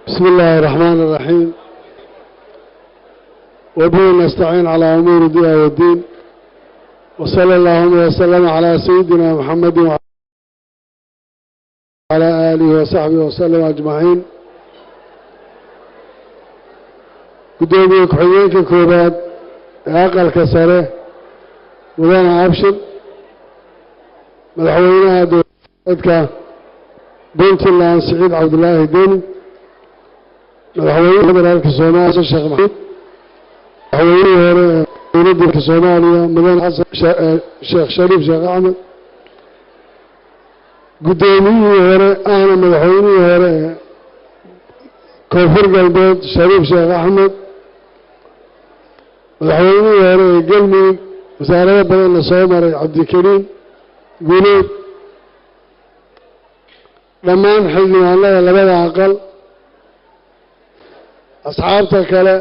بسم الله الرحمن الرحيم، وبه نستعين على أمور الدنيا والدين، وصلى اللهم وسلم على سيدنا محمد وعلى آله وصحبه وسلم أجمعين. Gudoomiye ku-xigeenka koobaad ee Aqalka Sare, Mudane Abshir, madaxweynaha dowladka Puntland, Siciid Cabdilaahi Deni, madaxweynaha federaalka Soomaaliya, Sheekh Maxamuud, madaxweynihii hore ee dowladda Soomaaliya, Mudane Xasan Sheekh Shariif Sheekh Axmed, guddoomiyihii hore ahna madaxweynihii hore ee Koonfur Galbeed, Shariif Sheekh Axmed, madaxweynihii hore ee Galmudug, wasaarado badanna soo maray, Cabdikariim Guuleed, dhammaan xildhibaanada labada aqal, asxaabta kale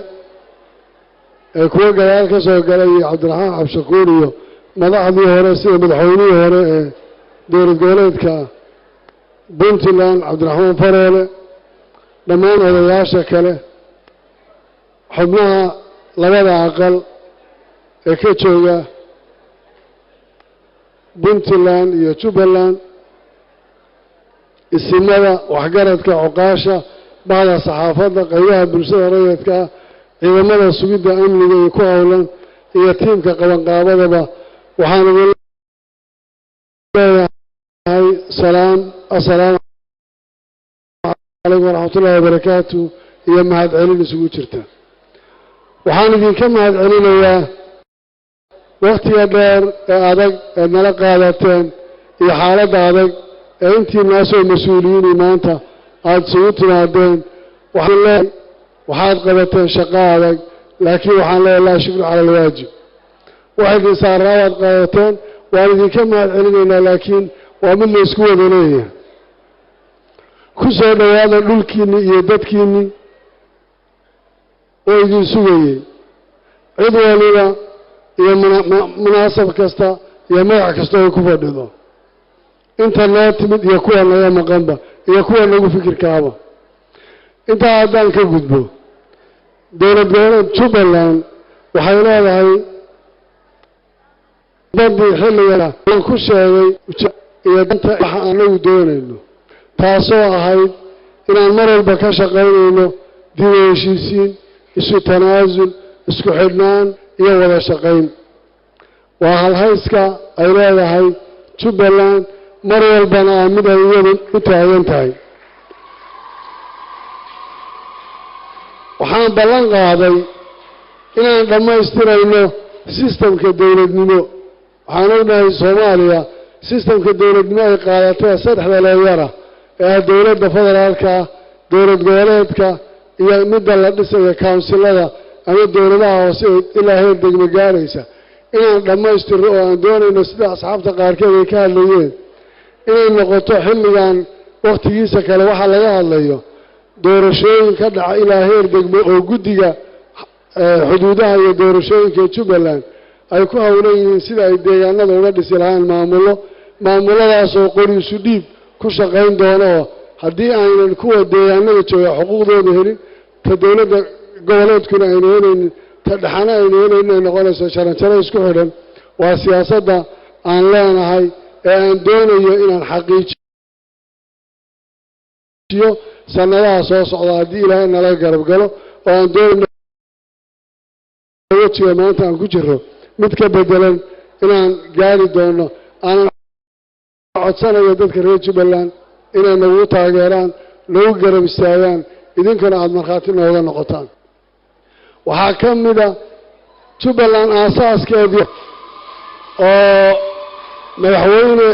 ee kuwo gadaal ka soo galay iyo Cabdiraxmaan Cabshakuur iyo madaxdii hore sida madaxweynihii hore ee dowlad goboleedka Puntland, Cabdiraxmaan Faroole, dhammaan odayaasha kale, xubnaha labada aqal ee ka jooga Puntland iyo Jubbaland, isimada, waxgaradka, cuqaasha, bahda saxaafadda, qaybaha bulshada rayidka ah, ciidamada sugidda amniga iyo ku howlan iyo tiimka qabanqaabadaba, waxaan idin leeyahay salaam, assalaamu calaykum waraxmatullahi wabarakaatu, iyo mahad celin isugu jirta. Waxaan idinka mahad celinayaa waktiga dheer ee adag eed nala qaadateen iyo xaaladda adag ee intii naasoo mas-uuliyiini maanta aada isugu timaadeen. Waxaan leeyahay waxaad qabateen shaqo adag, laakiin waxaan leeyahay laa shukru cala alwaajib. Wax idin saaraa waad qaadateen, waan idinka mahad celinaynaa, laakiin waa mid la isku wada leeyahay. Ku soo dhowaada dhulkiinni iyo dadkiinni oo idin sugayey, cid waliba iyo munaasab kasta iyo magac kasta oo ku fadhido, inta noo timid iyo kuwa naga maqanba iyo kuwa nagu fikirkaaba. Intaa haddaan ka gudbo, dowlad goboleed Jubbaland waxay leedahay badii xilliga aan ku sheegay iyo danta waxa anagu doonayno, taasoo ahayd inaan mar walba ka shaqaynayno dib u heshiisiin, isu tanaasul, isku xidhnaan iyo wada shaqayn. Waa halhayska ay leedahay Jubbaland, mar walbana aa mid ay iyadu u taagan tahay. Waxaan ballan qaaday inaan dhammaystirayno sistamka dowladnimo. Waxaan ognahay Soomaaliya sistamka dowladnimo ay qaadatay saddexda leeyara ee ah dowladda federaalka ah, dowlad goboleedka iyo midda la dhisayo counsilada ama dowladaha hoose ee ilaa heer degmo gaaraysa, inaan dhammaystirno oo aan doonayno sida asxaabta qaarkeed ay ka hadlayeen inay noqoto xilligan wakhtigiisa kale waxa laga hadlayo doorashooyin ka dhaca ilaa heer degmo oo guddiga xuduudaha iyo doorashooyinka Jubbaland ay ku howlan yihiin sida ay deegaanada uga dhisi lahaan maamullo, maamuladaasoo qori isu dhiib ku shaqayn doono, oo haddii aynan kuwa deegaanada jooga xuquuqdooda helin, ta dowladda goboleedkuna ayna helaynin, ta dhexana ayna helaynin, ay noqonayso jaranjaro isku xidhan. Waa siyaasadda aan leenahay ee aan doonayo inaan xaqiijiyo sanadaha soo socda haddii Ilaahay nala garab galo, oo aan doonayno wejiga maanta aan ku jiro mid ka bedelan inaan gaari doono. Aanan codsanayo dadka reer Jubbaland inay nagu taageeraan, nagu garab istaagaan, idinkuna aada markhaati nooga noqotaan. Waxaa ka mida Jubbaland aasaaskeedii oo madaxweyne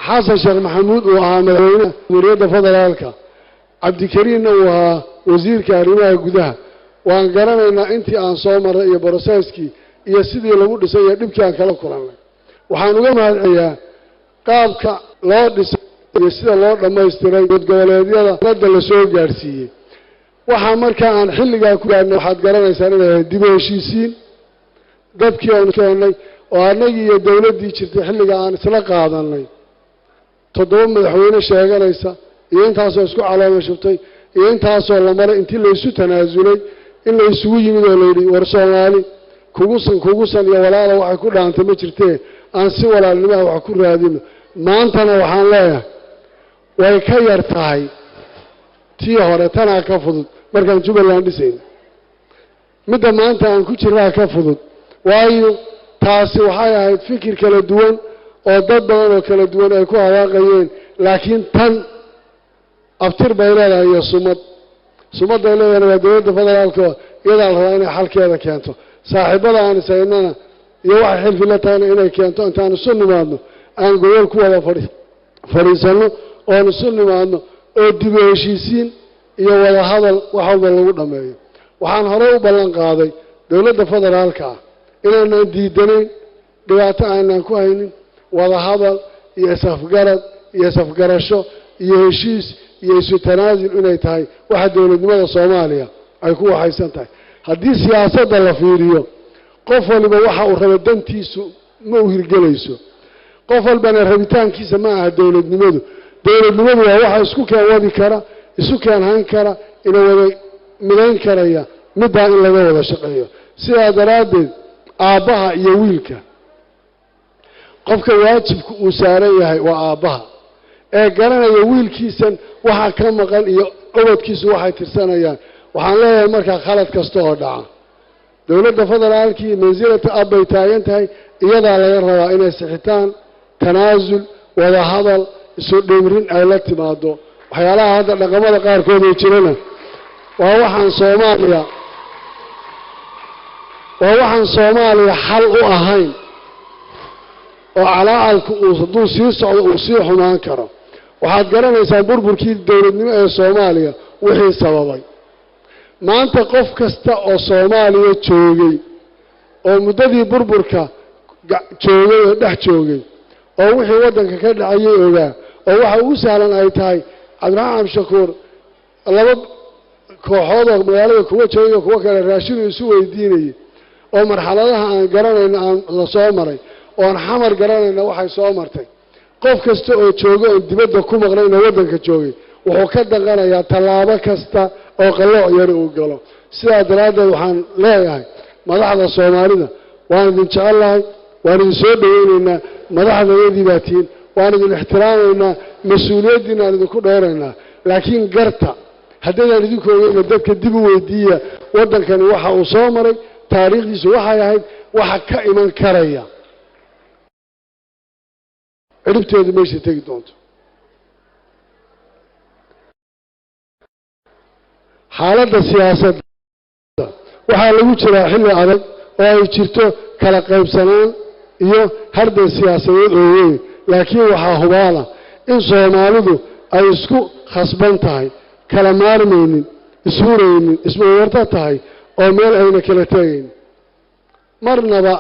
Xasan Sheekh Maxamuud uu ahaa madaxweynaha Jamhuuriyadda Federaalka, Cabdikariinna uu ahaa wasiirka arrimaha gudaha. Waan garanaynaa intii aan soo marray iyo processkii iyo sidii lagu dhisay iyo dhibkii aan kala kulannay. Waxaan uga mahadceliyaa qaabka loo dhisay iyo sida loo dhammaystiray dowlad goboleedyada ladda la soo gaadhsiiyey. Waxaa markaa aan xilligaa ku gaadhnay waxaad garanaysaan inay ahayd dib u heshiisiin dadkii oon keennay oo annagii iyo dowladdii jirtay xilliga aan isla qaadanay, 7 madaxweyne sheeganaysa iyo intaasoo isku calooma shubtay iyo intaasoo la maray intii laysu tanaasulay in la isugu yimid oo layidhi war Soomaali kugusan kugusan iyo walaala waxay ku dhaantay ma jirtee, aan si walaalnimaha wax ku raadino. Maantana waxaan leeyahay way ka yar tahay tii hore, tanaa ka fudud. Markaan Jubbaland dhisayno midda maanta aan ku jirnaa ka fudud, waayo taasi waxay ahayd fikir kala duwan oo dad badan oo kala duwan ay ku hawaaqayeen, laakiin tan abtir bay leedahay iyo sumad. Sumadday leedahayna waa dowladda federaalka, iyadaa la rabaa inay xalkeeda keento. Saaxiibada aan isaynana iyo waxay xilfi la tahayna inay keento. Intaan isu nimaadno, aan gogol ku wada fadhiisanno oon isu nimaadno oo dibu heshiisiin iyo wada hadal wax walba lagu dhammeeyo. Waxaan horey u ballan qaaday dowladda federaalka ah inaanan diidanayn, dhibaato aanan ku haynin, wada hadal iyo isafgarad iyo isafgarasho iyo heshiis iyo isu tanaasul inay tahay waxa dowladnimada Soomaaliya ay ku waxaysan tahay. Haddii siyaasadda la fiiriyo, qof waliba waxa uu rabo dantiisu ma u hirgelayso, qof walbana rabitaankiisa ma aha dowladnimadu. Dowladnimadu waa waxa isku keen wadi kara, isu keen hayn kara, ina wada midayn karaya, middaa in laga wada shaqeeyo. Sidaa daraaddeed aabbaha iyo wiilka, qofka waajibka uu saaran yahay waa aabbaha ee garanaya wiilkiisan waxa ka maqan iyo ubadkiisu waxay tirsanayaan. Waxaan leeyahay markaa khalad kasta oo dhaca, dowladda federaalkii mansilata ab bay taagan tahay, iyadaa laga rabaa inay sixitaan, tanaasul, wada hadal, isu dhimrin ay la timaado. Waxyaalaha hadda dhaqamada qaarkood oo jirana waa waxaan Soomaaliya xal u ahayn, oo calaacalku uu hadduu sii socdo uu sii xumaan karo. Waxaad garanaysaa burburkii dowladnimo ee Soomaaliya wixii sababay. Maanta qof kasta oo Soomaaliya joogay oo muddadii burburka joogay oo dhex joogay oo wixii waddanka ka dhacayay ogaa, oo waxa ugu sahlan ay tahay Cabdiraxmaan Cabdishakuur laba kooxood oo magaalada kuwa joogay, kuwo kale raashinuu isu weydiinayay, oo marxaladaha aan garanayno aan la soo maray, oon Xamar garanayna waxay soo martay, qof kasta oo jooga oon dibadda ku maqnayna waddanka joogay wuxuu ka danqanayaa tallaabo kasta oo qallooc yar uu galo. Sidaa daraaddeed waxaan leeyahay madaxda Soomaalida, waan idin jecel lahay, waan idin soo dhaweynaynaa, madaxdayadii baa tihiin, waan idin ixtiraamaynaa, mas-uuliyaddiinaan idinku dhowraynaa, laakiin garta haddaydaan idinku ogeyna dadka dib u weydiiya waddankani waxa uu soo maray, taariikhdiisu waxay ahayd, waxa ka iman karaya, cidhibteedu meeshay tegi doonto. Xaaladda siyaasadda waxaa lagu jiraa xilli adag oo ay jirto kala qaybsanaan iyo hardan siyaasadeed oo weyn, laakiin waxaa hubaala in Soomaalidu ay isku khasban tahay, kala maarmaynin, ishuraynin, ismawarto tahay oo meel ayna kala tegayn marnaba.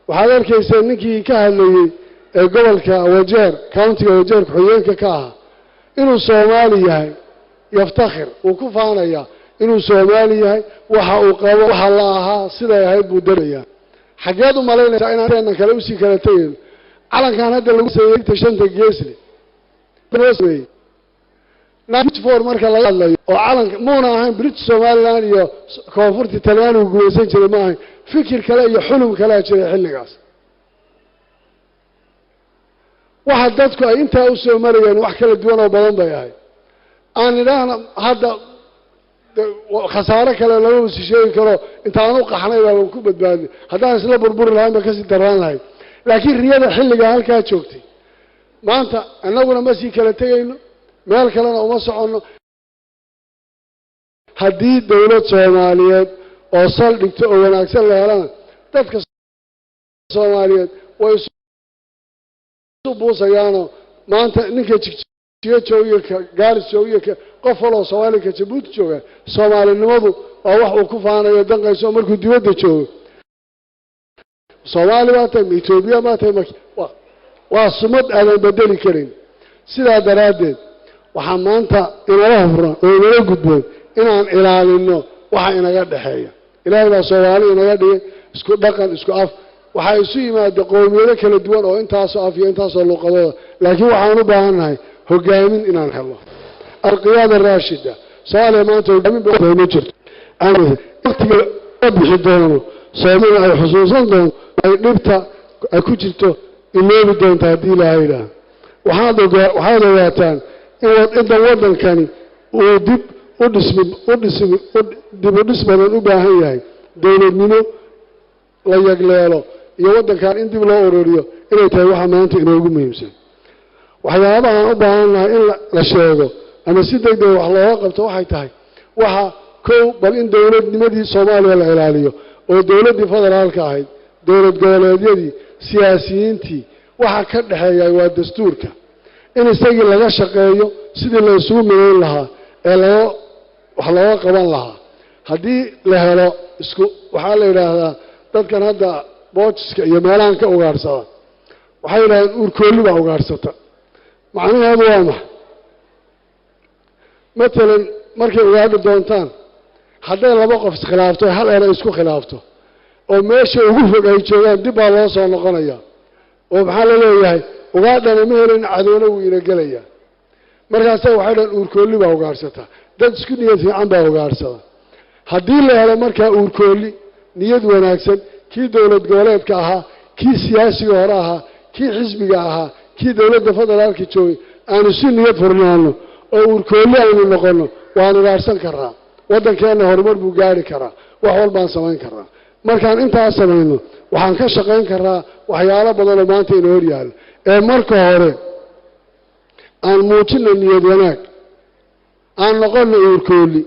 Waxaad arkaysaa ninkii ka hadlayey ee gobolka Wajeer, county-ga Wajeer ku-xigeenka ka ahaa, inuu Soomaali yahay, yaftakhir, wuu ku faanayaa inuu Soomaali yahay. Waxa uu qabo, waxa la ahaa, siday ahayd buu darayaa. Xaggeed u malaynaysaa inaan kale usii kala tegayno? Calankan hadda lagu sameeyey shanta geesle four marka laga hadlayo oo calanka muuna ahayn British Somaliland iyo koonfurta Talyaanigu gumaysan jiray, ma ahayn. Fikir kale iyo xulum kalea jiray xilligaas. Waxa dadku ay intaa usoo marayeen wax kala duwan oo badan bay ahayd. Aan idhaahna hadda khasaare kale lama wasi sheegi karo, intaan u qaxnay baaban ku badbaadnay. Haddaan isla burburi lahayn ba kasii daraan lahayd, laakiin riyada xilligaa halkaa joogtay maanta annaguna ma sii kala tegayno, meel kalena uma soconno. Haddii dowlad Soomaaliyeed oo sal dhigto oo wanaagsan la helana, dadka Soomaaliyeed way isu buusayaanoo maanta ninka Jigjiga joogiyo, ka Gaaris joogiyo, ka qof waloo Soomaaliya, ka Jabuuti jooga, soomaalinimadu waa wax uu ku faanayo danqayso. Markuu dibadda joogo, Soomaali baa tahay, ma Etoobiya baa tahay, waa sumad aadan bedeli karin. Sidaa daraaddeed waxaa maanta inala furan oo inala gudboon inaan ilaalino waxa inaga dhexeeya. Ilaahay baa Soomaali inaga dhigay, isku dhaqan, isku af. Waxaa isu yimaada qowmiyado kala duwan oo intaasoo af iyo intaasoo luuqadooda, laakiin waxaan u baahannahay hogaamin inaan helno, alqiyaada raashida. Soomaaliya maanta hogaamin ma jirto, waqtiga bixi doono Soomaalina ay xusuusan doonto, ay dhibta ay ku jirto iloobi doonta haddii Ilaahay idhaah. Waxaad ogaataan in inta waddankani uu dib u dhismi u dhismi dib u dhis badan u baahan yahay, dowladnimo la yagleelo iyo waddankan in dib loo ururiyo inay tahay waxa maanta inoogu muhiimsan. Waxyaabahaan u baahan nahay in la sheego ama si deg deg wax looga qabto waxay tahay, waxa kow, bal in dowladnimadii Soomaaliya la ilaaliyo, oo dowladdii federaalka ahayd, dowlad goboleedyadii, siyaasiyiintii, waxa ka dhexeeya waa dastuurka, in isagii laga shaqeeyo sidii la isugu midayn lahaa ee laga wax looga qaban lahaa. Haddii la helo isku, waxaa la yidhaahdaa dadkan hadda boojiska iyo meelahan ka ugaadhsada, waxay yidhahdeen uurkoolli baa ugaadhsata. Macnaheedu waa maxa? Matalan markay ugaadhi doontaan, hadday laba qof iskhilaafto, hal eray isku khilaafto, oo meesha ugu fog ay joogaan, dib baa loo soo noqonaya, oo maxaa la leeyahay? Ugaadhana ma helin, cadowna wuu ina gelayaa. Markaasa waxay dhahan uurkoolli baa ugaadhsata. Dad isku niyad fiican baa ugaadhsada. Haddii la helo markaa uurkoolli niyad wanaagsan, kii dowlad goboleedka ahaa, kii siyaasiga hore ahaa, kii xisbiga ahaa, kii dowladda federaalka joogay, aanu si niyad furnaano oo uurkoolli aynu noqonno, waan ugaadhsan karaa, waddankeenna horumar buu gaari karaa, wax walbaan samayn karaa. Markaan intaas samayno, waxaan ka shaqayn karaa waxyaalo badanoo maanta ina hor yaallo. Ee marka hore aan muujino niyad wanaag, aan noqono uurkoolli.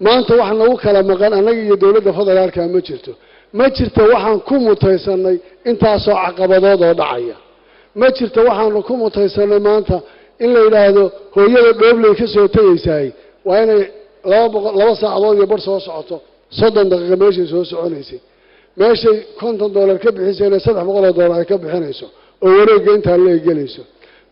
Maanta wax nagu kala maqan annaga iyo dowladda federaalka ma jirto. Ma jirto waxaan ku mutaysanay intaasoo caqabadood oo dhacaya. Ma jirto waxaanu ku mutaysanay maanta in la yidhaahdo hooyada Dhoobley ka soo tegaysaay waa inay 200 2 saacadood iyo bar soo socoto, 30 daqiiqa meeshay soo soconaysay, meeshay $50 ka bixisayna $300 ay ka bixinayso, oo wareegga intaa la egelayso.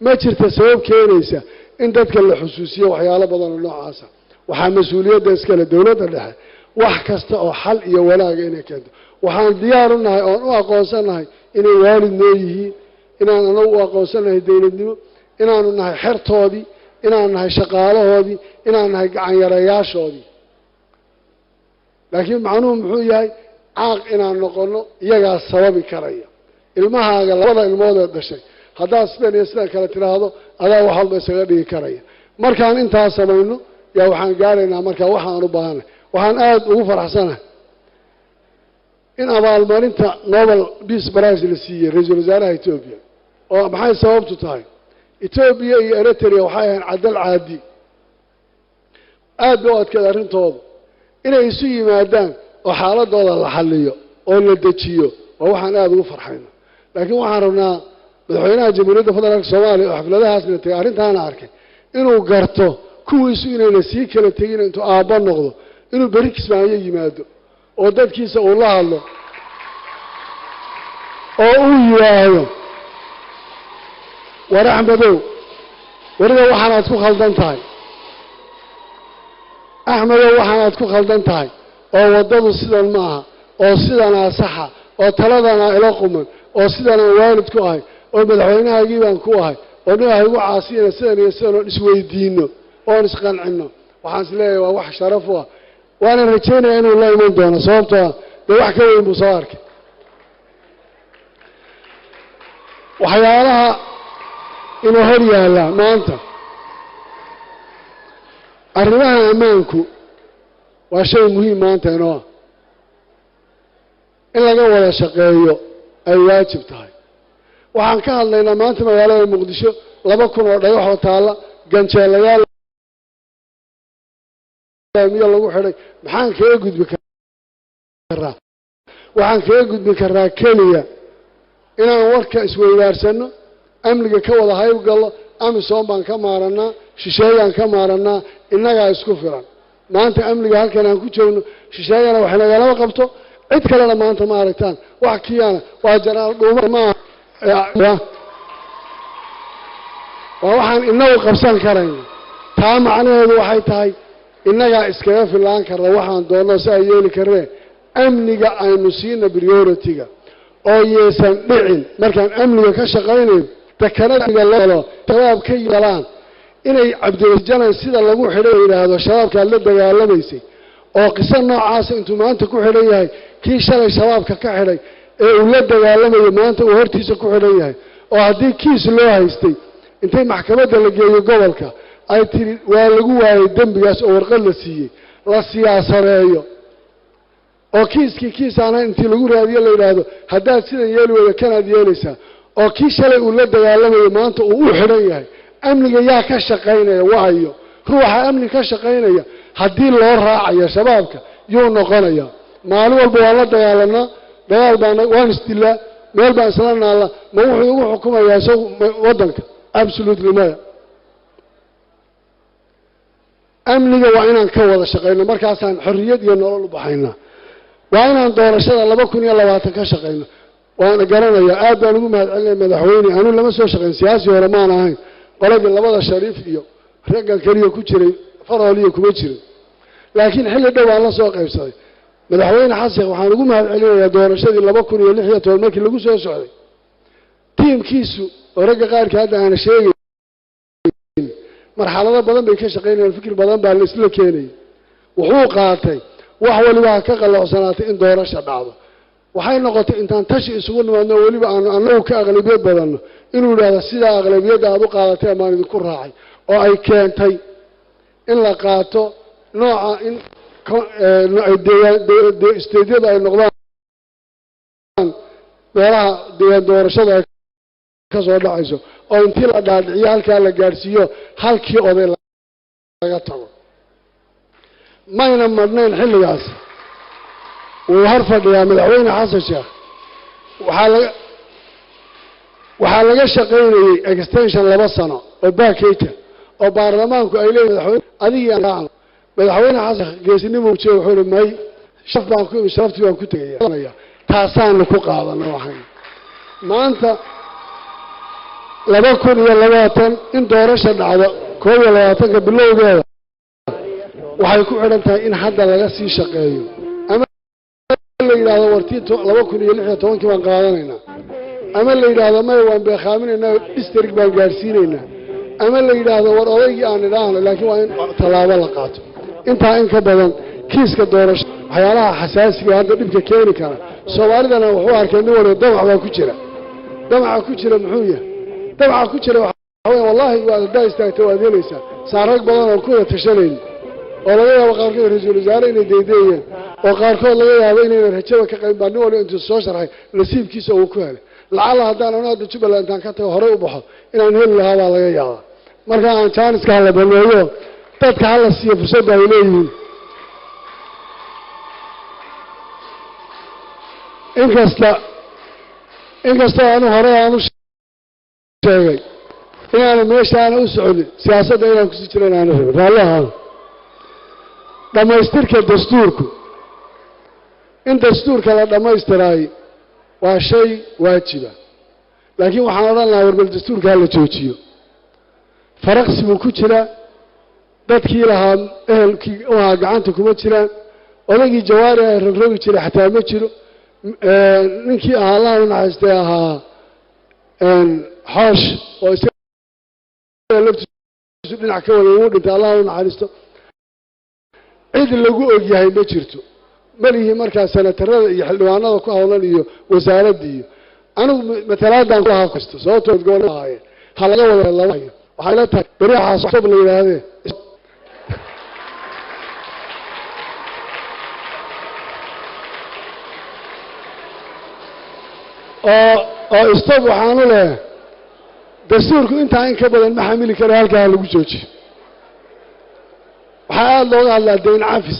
Ma jirta sabab keenaysa in dadka la xusuusiyo waxyaalo badan oo noocaasa. Waxaa mas-uuliyadda iskale dowladda dhexe wax kasta oo xal iyo wanaaga inay keento. Waxaan diyaar u nahay oon u aqoonsannahay inay waalid noo yihiin, inaan anagu u aqoonsannahay dowladnimo, inaanu nahay xertoodii, inaan nahay shaqaalahoodii, inaan nahay gacanyarayaashoodii. Laakiin macnuhu muxuu yahay? Caaq inaan noqono iyagaa sababi karaya. Ilmahaaga, labada ilmood ee dhashay, haddaad sidan iyo sidan kale tidhaahdo, adaa wax walba isaga dhigi karaya. Markaan intaas samayno yaa waxaan gaaraynaa markaa waxaan u baahanay. Waxaan aada ugu faraxsanahay in abaalmarinta Nobel Peace Prize la siiyey ra-iisul wasaaraha Etoobiya. Oo maxay sababtu tahay? Etoobiya iyo Eritrea waxay ahayn cadal caadi, aad bay u adkeed arrintoodu. Inay isu yimaadaan oo xaaladooda la xalliyo oo la dejiyo waa waxaan aada ugu farxayno. Laakiin waxaan rabnaa madaxweynaha Jamhuuriyadda Federaalka Soomaaliya, oo xafladahaasna tegay, arrintaana arkay, inuu garto kuwiisu inayna sii kala tegin, intuu aabba noqdo inuu beri Kismaayo yimaado oo dadkiisa uu la hadlo oo uu yidhaahdo, "War Axmedow, wariga waxaanaad ku khaldan tahay, Axmedow, waxaanaad ku khaldan tahay, oo waddadu sidan ma aha, oo sidanaa saxa, oo taladanaa ila quman, oo sidanaan waalid ku ahay, oo madaxweynahaagii baan ku ahay, oo nin haygu caasiyana sidan iyo sidan," oon isweydiino oon isqancinno. Waxaan is leeyahay waa wax sharaf u ah, waana rajaynaya inuu la iman doono, sababtoo ah dee wax ka weyn buu soo arkay. Waxyaalaha ina hor yaalla maanta, arrimaha ammaanku waa shay muhiim maanta inoo ah in laga wada shaqeeyo ay waajib tahay. Waxaan ka hadlaynaa maanta magaalada Muqdisho 2000 oo dhagaxoo taalla, ganjeelayaal miyo lagu xidhay. Maxaan kaga gudbi karaa? Waxaan kaga gudbi karaa keliya inaan warka isweydaarsano, amniga ka wada hayb gallo. AMISOM baan ka maaranaa, shisheeyaan ka maaranaa, innagaa isku filan. Maanta amniga halkan aan ku joogno, shisheeyana wax nagalama qabto, cid kalena maanta ma aragtaan wax kiyaana. Waa janaal dhuuma maaha, waa waxaan inagu qabsan karayno. Taa macnaheedu waxay tahay innagaa iskaga filaan karna waxaan doonno si ay yeeli karnee. Amniga aynu siina priority-ga, oo yeesan dhicin markaan amniga ka shaqaynayo dekanadiga loo shabaab ka galaan. Inay Cabdijanan sida lagu xidhay yidhaahdo shabaabkaad la dagaalamaysay, oo qiso noocaasa intuu maanta ku xidhan yahay, kii shalay shabaabka ka xidhay ee uu la dagaalamayo maanta uu hortiisa ku xidhan yahay, oo haddii kiis loo haystay intay maxkamadda la geeyo gobolka ay tiri waa lagu waayay dembigaas oo warqad la siiyey, la siyaasadeeyo oo kiiskii kiis aana intii lagu raadiyo la yidhaahdo haddaad sidan yeeli weydo kanaad yeelaysaa, oo kii shalay uu la dagaalamayo maanta uu u xidhan yahay. Amniga yaa ka shaqaynaya? Waayo ruuxa amni ka shaqaynaya haddii loo raacayo shabaabka yuu noqonaya. Maalin walba waan la dagaalanaa, dagaal baan waan isdilaa, meel baan isla naalla, ma wuxuu igu xukumayaa isagu waddanka? Absolutely maya. Amniga waa inaan ka wada shaqayno, markaasaan xorriyad iyo nolol u baxaynaa. Waa inaan doorashada 2020 ka shaqayno. Waana garanayaa, aad baan ugu mahad celinaya madaxweyne. Anuu lama soo shaqayn, siyaasi hore maan ahayn, qoladii labada Shariif iyo raggan keliya ku jiray, Farooliyo kuma jirin, laakiin xilli dhow aan la soo qaybsaday. Madaxweyne Xasan waxaan ugu mahad celinayaa doorashadii 2016 markii lagu soo socday, tiimkiisu oo ragga qaarkii hadda aana sheegayn marxalado badan bay ka shaqaynayaan, fikir badan baa la isla keenayay. Wuxuu qaatay wax waliba ha ka qaloocsanaatay in doorasha dhacdo. Waxay noqotay intaan tashi isugu nimaadno, weliba aanu annagu ka aqlabiyad badanno, inuu yidhahdo sidaa aqlabiyadda aada u qaadatay amaan idinku raacay, oo ay keentay in la qaato nooca in isteedyada ay noqdaan meelaha deegaan doorashada ay ka soo dhacayso, oo intii la dhaadhiciyo halkaa la gaadhsiiyo halkii oday laga tago. Mayna madhnayn xilligaas. Wuu hor fadhiyaa madaxweyne Xasan Sheekh. Waxaa laga shaqaynayey extension 2 sano oo backage oo baarlamaanku ay leeyihin madaxweyne adigii. Madaxweyne Xasan geesinimo ujeeda, wuxuu ihi may, sharaf baan ku imi, sharaftii baan ku tegaya, taasaanu ku qaadanay. Waxayn maanta 2020 in doorasha dhacdo 21-ka bilowgeeda waxay ku xidhan tahay in hadda laga sii shaqeeyo, ama la yidhahdo wartii 2016-kii baan qaadanaynaa, ama la yidhaahdo maya waan beekhaaminaynaa, district baan gaadhsiinaynaa, ama la yidhaahdo war odaygii aan idhaahno, laakiin waa in tallaabo la qaato. Intaa in ka badan kiiska doorasho, waxyaalaha xasaasiga hadda dhibka keeni kara Soomaalidana wuxuu arkay nin waliba damac baa ku jira. Damaca ku jira muxuu yahay? Damaca ku jira waxaa weya wallahi waad haddaa istaagta waad helaysaa saarag badan oo ku wada tashanayn, oo laga yaabo qaarkood ra-iisul wasaare inay daydeeyeen, oo qaarkood laga yaabo inaynan rajaba ka qaybin, baa nin waliba intuu soo sharxay nasiibkiisa uu ku helay. Lacalla haddaan anu hadda Jubbaland intaan ka tago horey u baxo inaan heli lahaa baa laga yaabaa. Marka aan jaaniska hala baneeyo, dadka hala siiyo fursadda ay leeyihiin. Inkastoo anu hore aan u sheegay inaanu meeshaana u soconin siyaasadda, inaan kusii jira inaanu rabin raalli ahaado. Dhammaystirka dastuurku, in dastuurka la dhammaystiraay waa shay waajiba, laakiin waxaan odhan lahaa warbal dastuurka hala joojiyo. Faraqsi buu ku jiraa, dadkii lahaa ehelkii u ahaa gacanta kuma jiraan, odaygii Jawaari ay rogrogi jiray xataa ma jiro, ninkii ahaa Allaha u naxariistay ahaa Xoosh oo isaga laftiisu dhinac ka wada wuu dhintay, Allaha u naxariisto. Cid lagu og yahay ma jirto malihi. Markaa senatarada iyo xildhibaanada ku hawlan iyo wasaaraddii iyo anigu matalaadaan kulahaa kasto sababtoo gobol ahaayeen ha laga wada laba hayo. Waxay la tahay beriaxaas la yidhaahdee oo stop. Waxaanu leeyahay dastuurku intaa in ka badan ma xamili kara, halkaa ha lagu joojiyo. Waxaa aada looga hadlaa dayn cafis.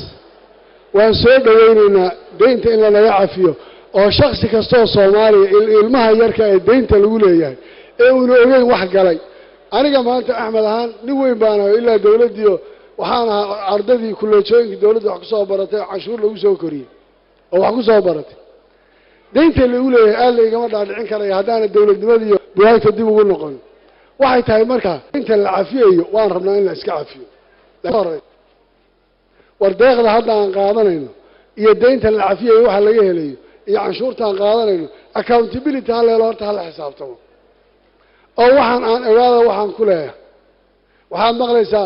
Waan soo dhowaynaynaa daynta in lanaga cafiyo, oo shaksi kastaoo Soomaaliya ilmaha yarka ee daynta lagu leeyahay ee uuna ogeyn wax galay. Aniga maanta Axmed ahaan nin weyn baan ahay, ilaa dawladdiio waxaan ahaa ardadii kulleejooyinkii dawladda wax ku soo baratay oo canshuur lagu soo koriyey oo wax ku soo baratay. Daynta lagu leeyahay aad laygama dhaadhicin karaya haddaana dawladnimadiiyo bugaagta dib ugu noqon. Waxay tahay markaa inta la cafiyayo waan rabnaa in la iska cafiyo. War deeqda hadda aan qaadanayno iyo daynta la cafiyayo waxa laga helayo iyo canshuurta aan qaadanayno, accountability ha leelo, horta hala xisaabtamo oo waxaan aan ogaada waxaan ku leeyahay. Waxaad maqlaysaa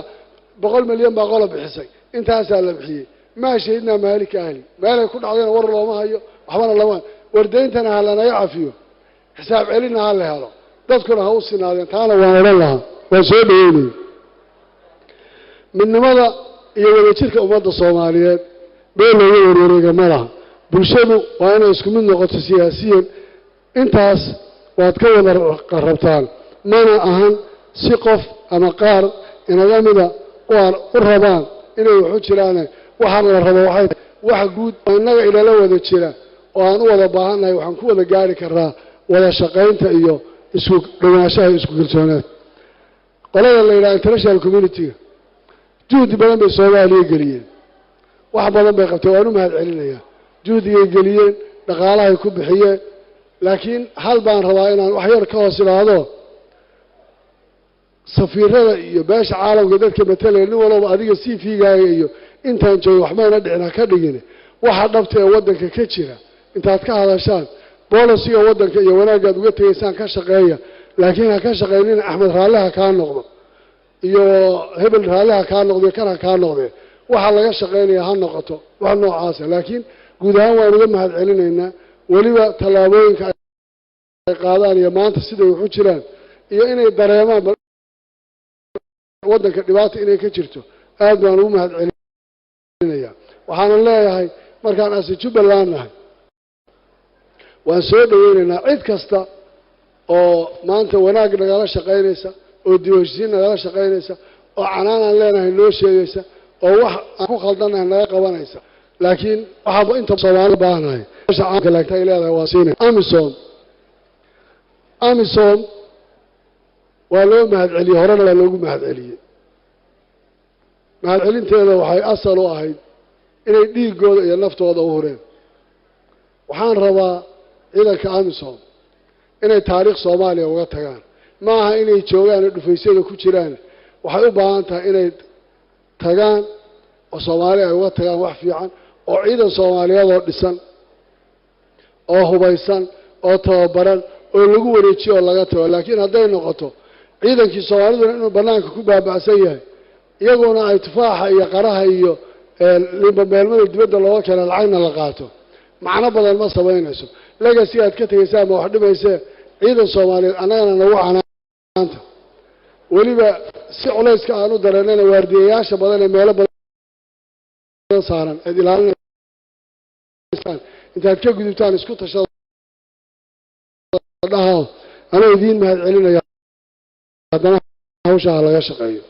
100 milyan baa qola bixisay, intaasaa la bixiyey. Maa shahidnaa maalika ahli, meelay ku dhacdayna war looma hayo, waxbana lama wardayntana ha lanaga cafiyo, xisaab celinna ha la helo, dadkuna ha u sinaadeen. Taana waan odhan lahaa, waan soo dhaweynaya. Midnimada iyo wadajirka ummadda Soomaaliyeed meel looga warwareega ma laha. Bulshadu waa inay isku mid noqoto siyaasiyan. Intaas waad ka wada rabtaan, mana ahan si qof ama qaar inaga mida u rabaan inay waxu jiraane. Waxaan la rabo waxay wax guud oo innaga inala wada jira oo aan u wada baahannahay. Waxaan ku wada gaari karnaa wada shaqaynta iyo isku dhawaanshaha iyo isku kalsoonaad. Qolada la yidhaha international community-ga juhdi badan bay Soomaaliya geliyeen, wax badan bay qabteen, waan u mahad celinayaa juhdigay geliyeen, dhaqaalahay ku bixiyeen. Laakiin hal baan rabaa inaan wax yar ka hoos idhaahdo: safiirada iyo beesha caalamka dadka matalaya, nin walowba adiga CV-gaaga iyo intaan joogo waxmayna dhicin ha ka dhigin. Waxa dhabta ee waddanka ka jira intaad ka hadashaan, policy-ga waddanka iyo wanaaggaad uga tegaysaan ka shaqeeya. Laakiin ha ka shaqaynina Axmed raalli ha kaa noqdo iyo hebel raalli ha kaa noqdo iyo kan ha kaa noqdee. Waxa laga shaqaynaya ha noqoto wax noocaasa. Laakiin guud ahaan waan uga mahad celinaynaa, weliba tallaabooyinka ay qaadaan iyo maanta siday waxu jiraan iyo inay dareemaan waddanka dhibaata inay ka jirto, aad baan ugu mahad celinaya. Waxaanan leeyahay, markaan ase Jubbaland nahay, waan soo dhaweynaynaa cid kasta oo maanta wanaag nagala shaqaynaysa, oo dib u heshiisiin nagala shaqaynaysa, oo canaanaan leenahay noo sheegaysa, oo wax aan ku khaldannahay naga qabanaysa. Laakiin waxaaba inta Soomaalida baahanahay caamka laakiin ay leedahay waa siinay. AMISOM, AMISOM waa loo mahad celiyey, horena waa loogu mahad celiyey. Mahad celinteeda waxay asal u ahayd inay dhiiggooda iyo naftooda u hureen. Waxaan rabaa ciidanka AMISOM inay taariikh Soomaaliya uga tagaan. Ma aha inay joogaan oo dhufaysyada ku jiraan. Waxay u baahan tahay inay tagaan oo Soomaaliya ay uga tagaan wax fiican, oo ciidan Soomaaliyeed oo dhisan oo hubaysan oo tababaran oo lagu wareejiyo oo laga tago. Laakiin hadday noqoto ciidankii Soomaaliduna inuu banaanka ku baaba'san yahay, iyaguna ay tufaaxa iyo qaraha iyo limbameelmada dibadda looga keena, lacagna la qaato, macno badan ma samaynayso. Legacy aad ka tegaysaa ma wax dhimaysee. Ciidan Soomaaliyeed annagana nagu canaanta, weliba si culayska aan u dareennana, waardiyayaasha badan ee meelo badan saaran eed ilaalinaysaan, intaad ka gudubtaan isku tashada dhaha. Anoo idiin mahad celinaya, haddana hawsha ha laga shaqeeyo.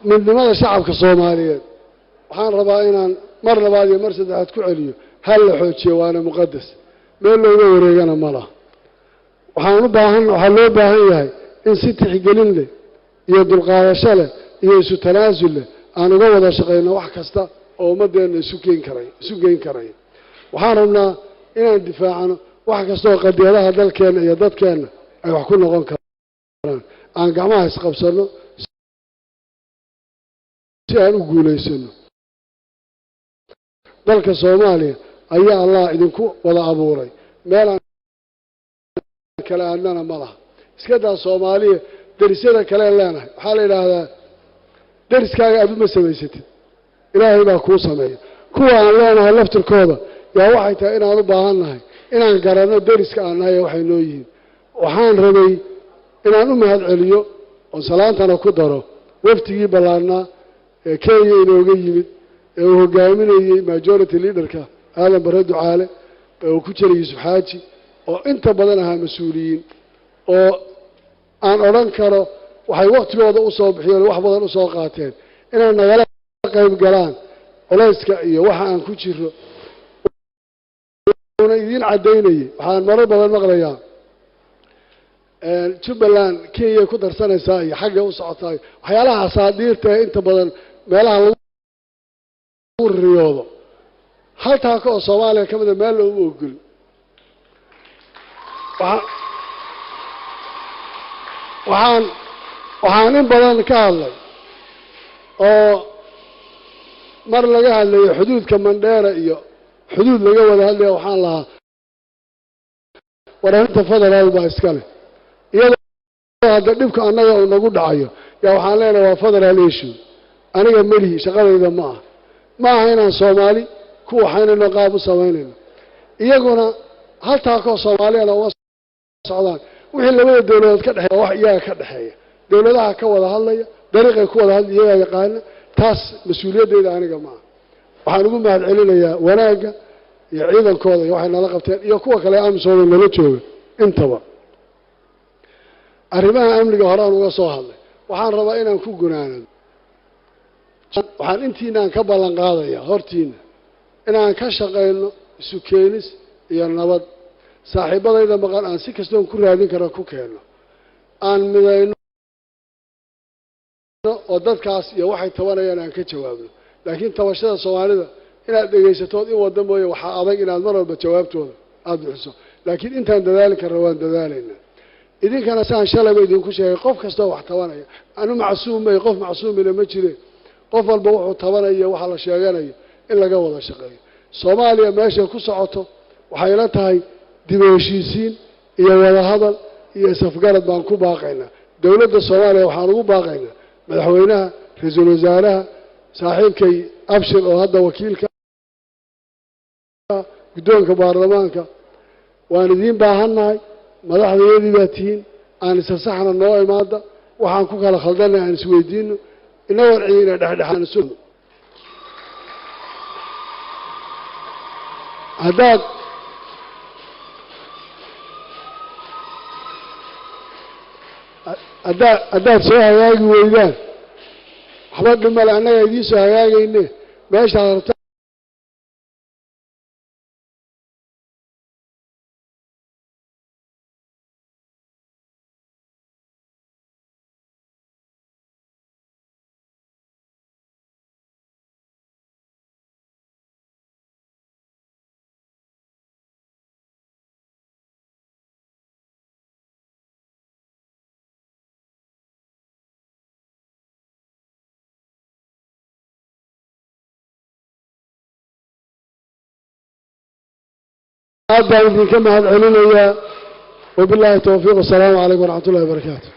Midnimada shacabka Soomaaliyeed waxaan rabaa inaan mar labaad iyo mar saddexaad ku celiyo: hal la xoojiyo, waana muqadas, meel looga wareegana ma laha. Waxaan u baahan, waxaa loo baahan yahay in si tixgelin leh iyo dulqaadasho leh iyo isu tanaasul leh aan uga wada shaqayno wax kasta oo ummadeenna isu geen karay, isu geyn karaya. Waxaan rabnaa inaan difaacno wax kasta oo qadiyadaha dalkeenna iyo dadkeenna ay wax ku noqon karaan. Aan gacmaha isqabsano si aan u guulaysano. Dalka Soomaaliya ayaa Allah idinku wada abuuray, meel aan kala aadnana ma laha. Iska daa Soomaaliya, derisyada kaleen leenahay. Waxaa la yidhaahdaa, deriskaaga aad uma samaysatid, Ilaahay baa kuu sameeya. Kuwa aan leenahay laftirkooda yaa waxay tahay inaan u baahan nahay inaan garanno deriska aan nahay ee waxay noo yihiin. Waxaan rabay inaan u mahad celiyo oon salaantana ku daro waftigii ballaarnaa ee Kenya inooga yimid ee uu hogaaminayey majority leaderka Aadan Barre Ducaale, ee uu ku jiray Yuusuf Xaaji, oo inta badan ahaa mas-uuliyiin oo aan odhan karo waxay waktigooda usoo bixiyeen, wax badan usoo qaateen inay nagala qayb galaan culayska iyo waxa aan ku jiro, una idiin caddaynayay. Waxaan marar badan maqlayaa Jubbaland Kenya ku darsanaysaa iyo xaggay u socotaa, waxyaalaha asaadiirta ee inta badan meelaha lagu riyoodo. Hal taako oo Soomaaliya ka mida meel looma ogol. Waxaan in badan ka hadlay oo mar laga hadlayo xuduudka Mandheera iyo xuduud laga wada hadlaya, waxaan lahaa war arrinta federaal baa iska leh, iyadoo Iyadoo hadda dhibka annaga uu nagu dhacayo yaa waxaan leenahay waa federal issue. Aniga melihi, shaqadayda ma aha, ma aha inaan Soomaali ku waxaynayno qaab u samaynayno. Iyaguna hal taakoo Soomaaliyana uma socdaan. Wixii labada dowladood ka dhexeeya wax iyaga ka dhexeeya, dowladaha ka wada hadlaya, dariiqay ku wada hadlay iyagaa yaqaana. Taas mas-uuliyadeyda aniga ma aha. Waxaan ugu mahad celinayaa wanaagga iyo ciidankooda iyo waxay nala qabteen iyo kuwa kale AMISOM nala jooga intaba. Arrimaha amniga horaan uga soo hadlay. Waxaan rabaa inaan ku gunaanado. Waxaan intiinaan ka ballan qaadaya hortiina inaan ka shaqayno isu keenis iyo nabad. Saaxiibadayda maqan aan si kastoon ku raadin kara ku keenno, aan midayno oo dadkaas iyo waxay tabanayaan aan ka jawaabno. Laakiin tabashada Soomaalida inaad dhegaysatood in wadda mooye, waxaa adag inaad mar walba jawaabtooda aada bixiso. Laakiin intaan dadaali karna waan dadaalaynaa. Idinkana saan shalayba idinku sheegay, qof kastoo wax tabanaya, anu macsuum may, qof macsuumina ma jire, qof walba wuxuu tabanayo waxa la sheeganayo in laga wada shaqeeyo. Soomaaliya meeshay ku socoto waxay la tahay dib u heshiisiin iyo wadahadal iyo isafgarad baan ku baaqaynaa. Dowladda Soomaaliya waxaan ugu baaqaynaa, madaxweynaha, ra-iisul wasaaraha, saaxiibkay Abshir oo hadda wakiilka guddoonka baarlamaanka, waan idiin baahannahay. Madaxdayadii baa tihiin. Aan isa saxna, noo imaada, waxaan ku kala khaldanay aan isweydiino, inagoon ciidina dhexdhexaan isu. Haddaad soo hagaagi weydaan, waxba dhimale, annaga idiin soo hagaagayne meeshaad rabta. Aad baan idinka mahad celinayaa. Wabillahi towfiiq. Wasalaamu calaykum waraxmat ullahi wabarakaatu.